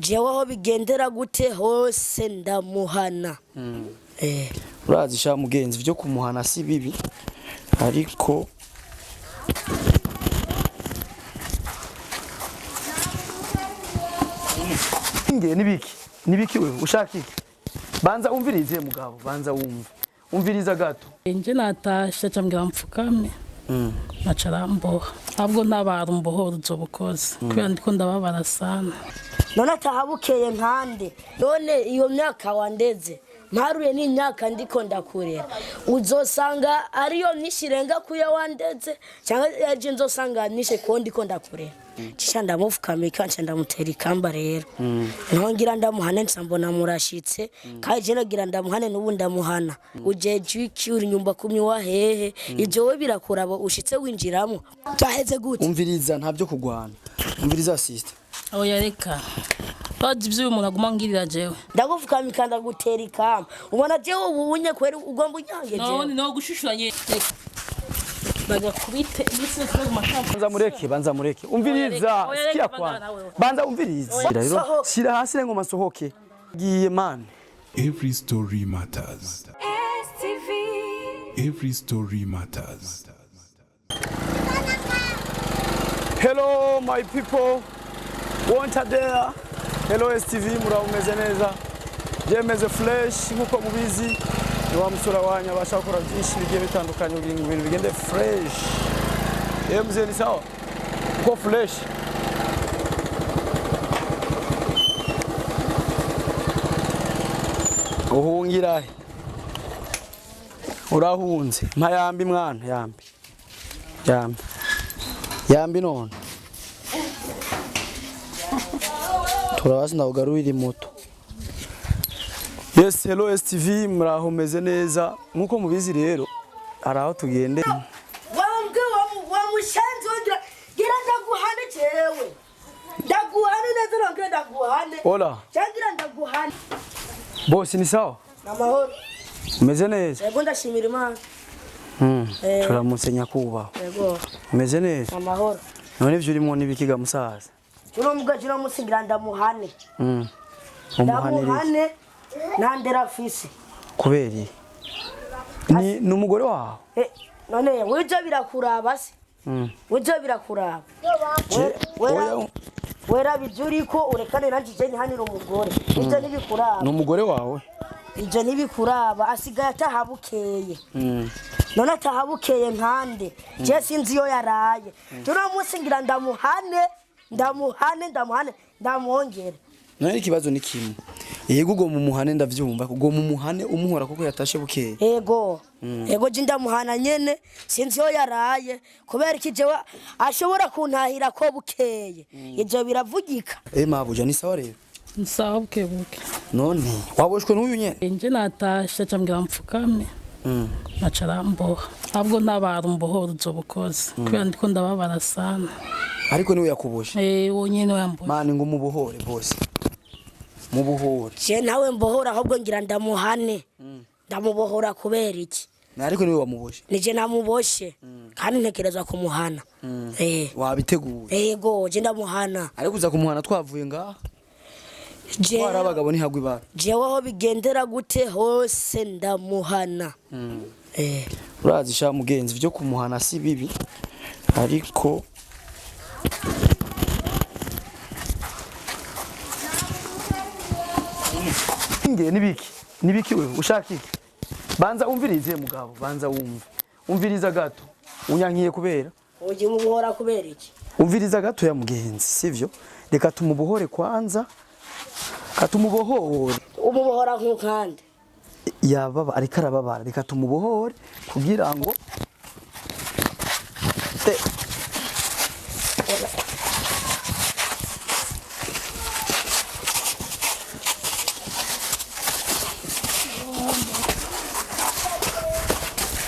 Jewe aho bigendera gute hose ndamuhana. Urazi sha mugenzi, byo kumuhana si bibi, ariko nge nibiki nibiki wewe ushaka iki? Banza umvirize mugabo, banza wumve, umviriza gato. Nje natashe acambwira mfukame, aca aramboha. Ntabwo ntabara umbohora uzoba ukoze, kubera ndiko ndababara sana. None ataha bukeye nkande? None iyo myaka wandeze mparuye n'imyaka ndiko ndakurera, uzosanga ariyo myinshi irenga kuyo wandeze, cyangwa ejo nzosanga myinshi kuwo ndiko ndakurera. Cisha ndamufukamika, nca ndamutera ikamba rero. Niho ngira ndamuhane, nca mbona murashitse. Kandi je nagira ndamuhane, n'ubu ndamuhana. Ujeje iki? Uri nyumba kumi wa hehe? Ivyo we birakuraba ushitse winjiramwo byaheze gute? Umviriza, nta byo kugwana, umviriza sister. Oya reka, bazi ivyo uyu muntu aguma ngirira jewe. Ndagufukamika, ndagutera ikamba, ubona jewe ubu unye kweri ugomba unyange jewe? None no gushushuranye, reka bagakubite iminsi yose baguma shaka. Banza mureke, banza mureke, umviriza. Oya, reka, sikia banza kwanza. nawe. Banza umviriza rero. Sohoka. Shira hasi ngo masohoke giye man. Every story matters. STV. Every story matters. Hello my people, wanted there. Hello STV, muraho meze neza? Jemeze fresh nkuko mubizi, ni wa musura wanyu abasha gukora byinshi bigiye bitandukanye kugira ngo ibintu bigende fresh. Ye mzee, ni sawa? Uko fresh? Uhungira he? Urahunze? Mpa yambi mwana, yambi. Yambi. Yambi none. Turabasi ndawugarurira moto. Yes, hello STV, muraho meze neza nkuko mubizi rero hari aho tugende. Wambwe wamushenzi, wongira gira ndaguhane jewe, ndaguhane neza, nongere ndaguhane. Hola. Cangira ndaguhane. Boss, ni sawa? Amahoro. Umeze neza? Yego, ndashimira Imana. Turamutse nyakubahwa. Yego. Umeze neza? Amahoro. None ivyo urimo nibikiga musaza? Uno mbwa jino musingira ndamuhane. Umuhanire? Ndamuhane nandera afise. Kubera iki? Ni umugore wawe? None wejo birakuraba se? Wejo birakuraba? Oya. Wera ibyo uriko urekane nanje, je ntihanire umugore, ivyo ntibikuraba. Ni umugore wawe? Ibyo ntibikuraba, asigaye ataha bukeye. None ataha bukeye nkande? Je sinzi iyo yaraye. Tuno munsi ngira ndamuhane, ndamuhane, ndamuhane, ndamwongere. None ikibazo ni kimwe. Yego, ubwo mu muhane ndavyumva, ubwo mu muhane umuhora kuko yatashe bukeye. Ego, ego, je ndamuhana nyene, sinzi iyo yaraye. Kubera iki jewe ashobora kuntahira ko bukeye? Ivyo biravugika? Eh mabuja, ni sawa rero? Nsawa buke buke. None waboshwe n'uyu nyene? Nje natashe acambwira mfukame, aca aramboha. Ntabwo ntabara umbohora uzoba ukoze, kubera ndiko ndababara sana. Ariko niwe yakuboshe? Uwo nyene yamboha. Mani ngo mubohore bose. Mubohore. Je nawe mbohora, ahubwo ngira ndamuhane. Ndamubohora kubera iki? Ariko niwe wamuboshe. Nije namuboshe, kandi ntekerezwa kumuhana. Wabiteguye? Ego, je ndamuhana. Ariko uza kumuhana twavuye ngaha. Twari abagabo ntihagwa ibara. Jewe aho bigendera gute hose ndamuhana. Urazi sha mugenzi, byo kumuhana si bibi, ariko nge nibiki nibiki wewe ushaka iki? Banza umvirize mugabo, banza wumve, umviriza gato. Unyankiye kubera? Ujye umubohora kubera iki? Umviriza gato ya mugenzi, sivyo? Reka tumubohore kwanza, katumubohore. Umubohora nk'ukande? Yababa ariko arababara, reka tumubohore kugira ngo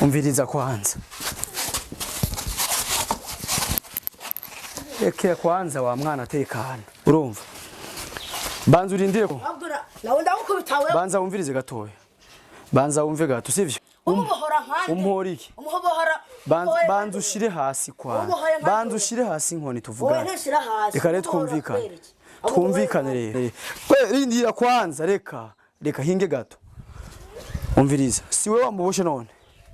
Umviriza kwanza, rekera kwanza wa mwana, tekana. Urumva, banza urindire Ahubwo nawe ndagukubita wewe. Banza wumvirize gatoya, banza wumve gato, sivyo? Umubohora nkande? Umuhora iki? Umubohora. Banza, banza ushire hasi kwanza. Umuhoye nka Banza nde? ushire hasi inkoni Wowe tuvugane. ntushira hasi. Reka rero Umubohora twumvikane. kubera iki? Twumvikane rero. We rindira kwanza, reka reka hinge gato. Umviriza, si we wamuboshe none?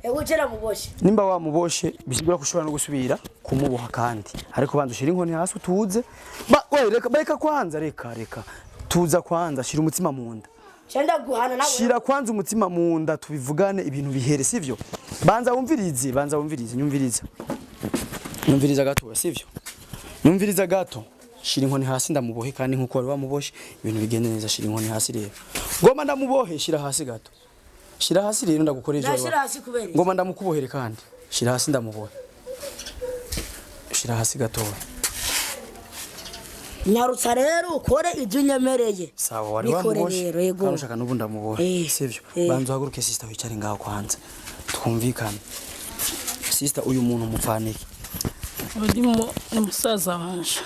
Ego, je namuboshe. Nimba wamuboshe, bisigura ko ushobora no gusubira kumuboha kandi, ariko banza ushira inkoni hasi utuze. Ba we, reka reka kwanza, reka reka, tuza kwanza, shira umutima mu nda. Je ndaguhana nawe. Shira kwanza umutima mu nda, tubivugane, ibintu bihere, sivyo? Banza wumvirize, banza wumvirize, nyumviriza, nyumviriza gato, sivyo? Nyumviriza gato. Shira inkoni hasi ndamubohe kandi nkuko wari wamuboshe, ibintu bigende neza. Shira inkoni hasi rero, ngoma ndamubohe. Shira hasi gato, shira hasi rero ndagukora ivyo wari Ndashira hasi kubera iki? Ngoma ndamukubohere kandi. Shira hasi ndamubohe, shira hasi gatoya. Nyarutsa rero ukore ibyo unyemereye. Sawa, wari Bikore wamuboshe rero, yego. kandi ushaka n'ubu ndamubohe, sivyo? Banza uhaguruke sister, wicare ngaho kwanza twumvikane. Sister, uyu muntu mupfaniki? Urimo ni musaza wanje.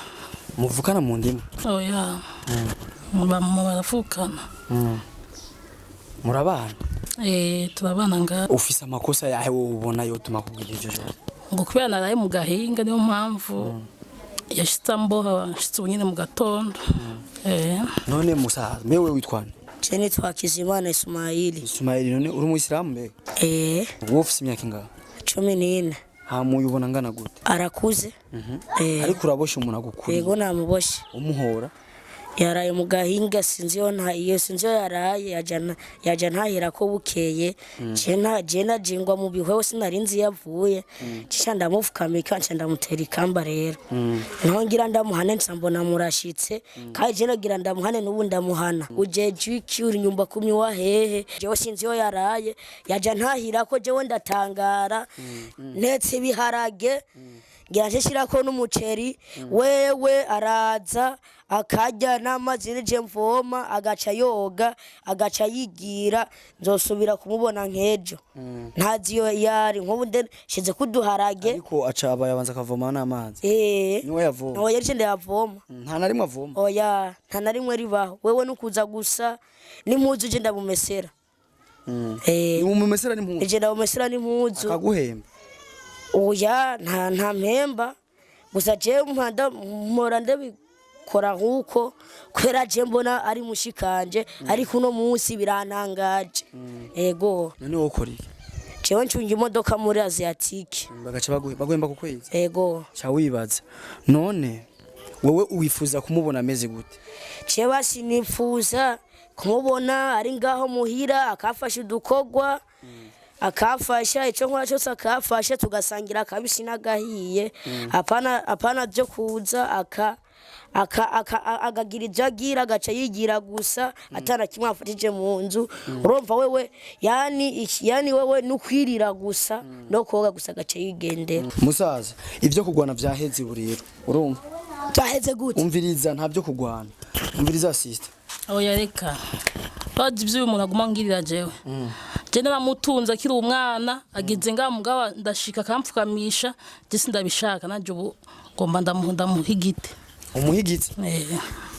Muvukana mu ndimi? Oya, bamama baravukana. Murabana? Eh, turabana ngaha. Ufise amakosa yahe wowe ubona yotuma kubwira ivyo vyose? Ngo kubera naraye mu gahinga, niyo mpamvu yashitse amboha, nshitse ubu nyine mu gatondo. None musaza, mewe witwana? Je nitwa Kizimana Ismaili. Ismaili, none uri umuyisilamu mbega? Eh. Wowe ufise imyaka ingahe? 14. Hamuye ubona angana gute? Arakuze. Ariko uraboshe umuntu agukuriye? Yego, namuboshe. Umuhora? Yaraye mu gahinga, sinzi iyo nta iyo, sinzi iyo yaraye, yaja ntahira ko bukeye. Je najingwa mu bihweho, sinari nzi iyo avuye. Nca ndamupfukamika, nca ndamutera ikamba rero. Niho ngira ndamuhane, nca mbona murashitse. Kandi je nagira ndamuhane, n'ubu ndamuhana. Ujeje iki? Uri nyumba kumi wa hehe? Jewe sinzi iyo yaraye, yaja ntahira ko jewe ndatangara. Ntetse ibiharage, ngira nce shirako n'umuceri, wewe araza akarya n'amazi nije mvoma, agaca yoga, agaca yigira. Nzosubira kumubona nk'ejo, ntazi iyo yari. Nk'ubu shize kuduharage. Ariko aca aba yabanza akavoma n'amazi? Eh. Niwe yavoma? Oya, rije ndayavoma. Nta na rimwe avoma? Oya, nta na rimwe ribaho. Wewe nukuza gusa n'impuzu je ndamumesera. Eh. Ni umumesera n'impuzu? Je ndamumesera n'impuzu. Akaguhemba? Oya, nta mpemba, gusa jewe mpanda mpora ndabikora nkuko kubera je mbona ari mushikanje, ariko uno munsi birantangaje, ego. None wowe ukora iki? Jewe ncunga imodoka muri Asiatique. Bagaca baguhemba ku kwezi? Ego. Ca wibaza, none wowe wifuza kumubona ameze gute? Jewe basi nifuza kumubona ari ngaho muhira, akafasha udukorwa, akafasha icyo nkora cyose, akafasha tugasangira akabisi n'agahiye. Apana, apana byo kuza aka akagira ibyo agira, agaca yigira gusa, atana kimwe afatije mu nzu. Urumva wewe, yani yani wewe nukwirira gusa no koga gusa, agaca yigendera. Musaza, ibyo kugwana vyaheze ubu rero, urumva? Byaheze gute? Umviriza, nta byo kugwana. Umviriza sister. Oya, reka, bazi ibyo uyu muntu aguma ngirira jewe. Je naramutunze akiri umwana, ageze ngaha mugabo ndashika akampfukamisha. Je sindabishaka nanje, ubu ngomba ndamuha igiti. Umuhigitse? Eh.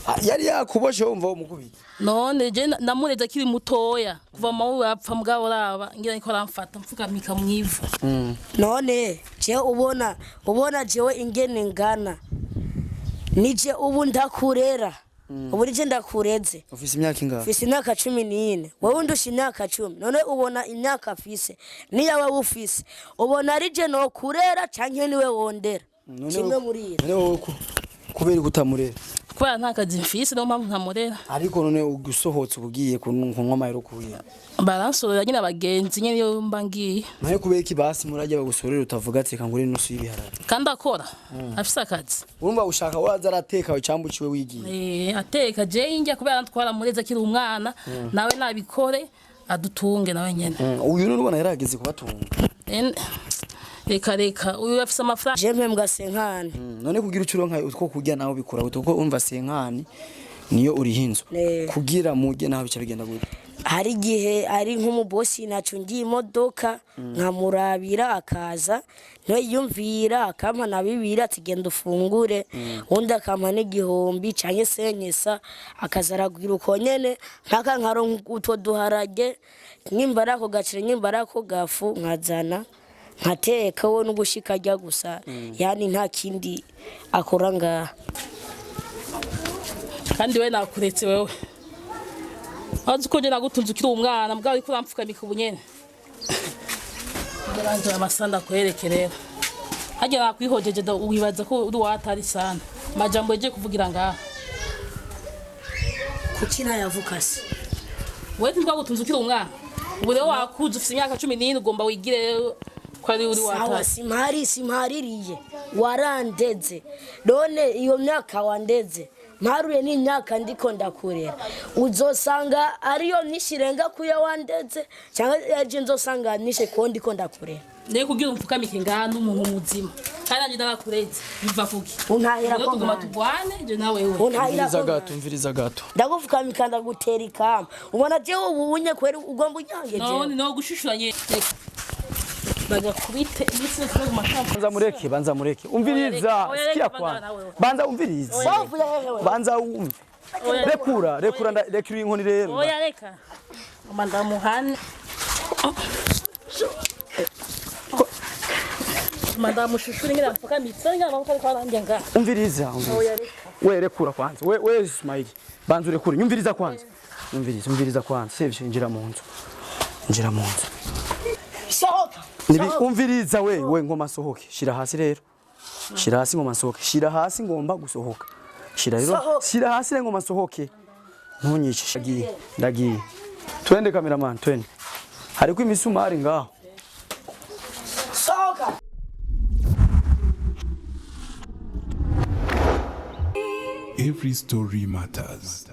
Ah, yari yakuboshe, wumva womukubita? None je namureze akiri mutoya, kuva mawe yapfa, mugabo raba ngira niko aramfata mfukamika mwivu. None je ubona jewe ingene ngana, nije ubu ndakurera, ubu nije ndakureze. Ufise imyaka ingahe? Mfise imyaka 14, wewe undusha imyaka 10. None ubona imyaka afise niyo wewe ufise, ubona ari je nokurera canke niwe wondera? None Kimwe muri ivyo. None wowe kubera kutamurera? Kubera nta kazi mfise, niyo mpamvu ntamurera. Ariko none ugusohotse ubugiye kunywa amahera ukuye? Baransorera nyine abagenzi nyine iyo mba ngiye. Nayo kubera iki basi murajya bagusorera utavuga ati reka ngure inusu y'ibiharage? Kandi akora, afise akazi. Urumva ushaka waza arateka icambu ciwe wigiye? Eh, ateka, je njya kubera twaramureze akiri umwana, nawe nabikore adutunge nawe nyene. Uyu none ubona yarageze kubatunga? Reka reka, uyu afise amafaranga. Je mpembwa senkani. None kugira ucuronka utwo kurya naho bikura gute? Kuko umva senkani niyo uriha inzu. Kugira murye naho bica bigenda gute? Hari igihe ari nk'umubosi nacungiye imodoka, nkamurabira akaza yumvira akampa na bibiri ati genda ufungure, undi akampa n'igihumbi canke senyesa, akaza aragwira uko nyene mpaka nkaronka utwo duharage, nimba ari ako gaceri, nimba ari ako gafu, nkazana nkateka, we n'ugushika arya gusa. Yani nta kindi akora ngaha. Kandi we nakuretse wewe. Azi ko nje nagutunze ukiri umwana, mugabo ariko uramfukamika ubu nyene. Ngira amasanda kwereke rero. Harya nakwihojeje da wibaza ko uri watari sana. Majambo yagiye kuvugira ngaha. Kuki ntayavuka se? Wewe ntitwagutunze ukiri umwana. Ubu rero wakuze ufite imyaka 14, ugomba wigire ko ari uri Sawa, watari. simpari simpaririye, warandeze. None iyo myaka wandeze mparuye n'imyaka ndiko ndakurera, uzosanga ariyo myinshi irenga kuyo wandeze, cyangwa ejo nzosanga myinshi kuwo ndiko ndakurera. Naye kugira umfukamike ngaha n'umuntu muzima. Kandi nanjye narakureze biva kuki? Untahira Rero ko tuguma nkanje. tugwane je na wewe. Untahira Umviriza ko gato, umviriza gato. Ndagupfukamika ndagutera ikamba, ubona jewe ubu unye kweri ugomba unyange None jewe? no gushushuranye. Bagakubite iminsi yose baguma kamba. Banza mureke, banza mureke. Umviriza, Oya, reka, sikia banza kwanza. nawe. Banza umviriza. Wavuye hehe wewe? Banza wumve. Oya. Rekura, rekura, rekura inkoni rero. Oya reka. Mama ndamuhane. Mama ndamushushura ngira mfukamitse ngira amaboko ariko arandya ngaha. Umviriza, umviriza. Oya reka. We rekura kwanza. We Ismail. Banza urekure. Nyumviriza kwanza. Nyumviriza, umviriza kwanza. Sivyo, injira mu nzu. Injira mu nzu. Sohoka. Nibi umviriza we ngoma sohoke. Shira hasi rero. Shira hasi ngoma sohoke. Shira hasi ngomba gusohoka. Shira rero. Sohoka. Shira hasi rero ngoma sohoke. Ntunyice. Ndagiye. Ndagiye. Twende cameraman, twende. Hariko imisumari ngaho. Sohoka. Every story matters.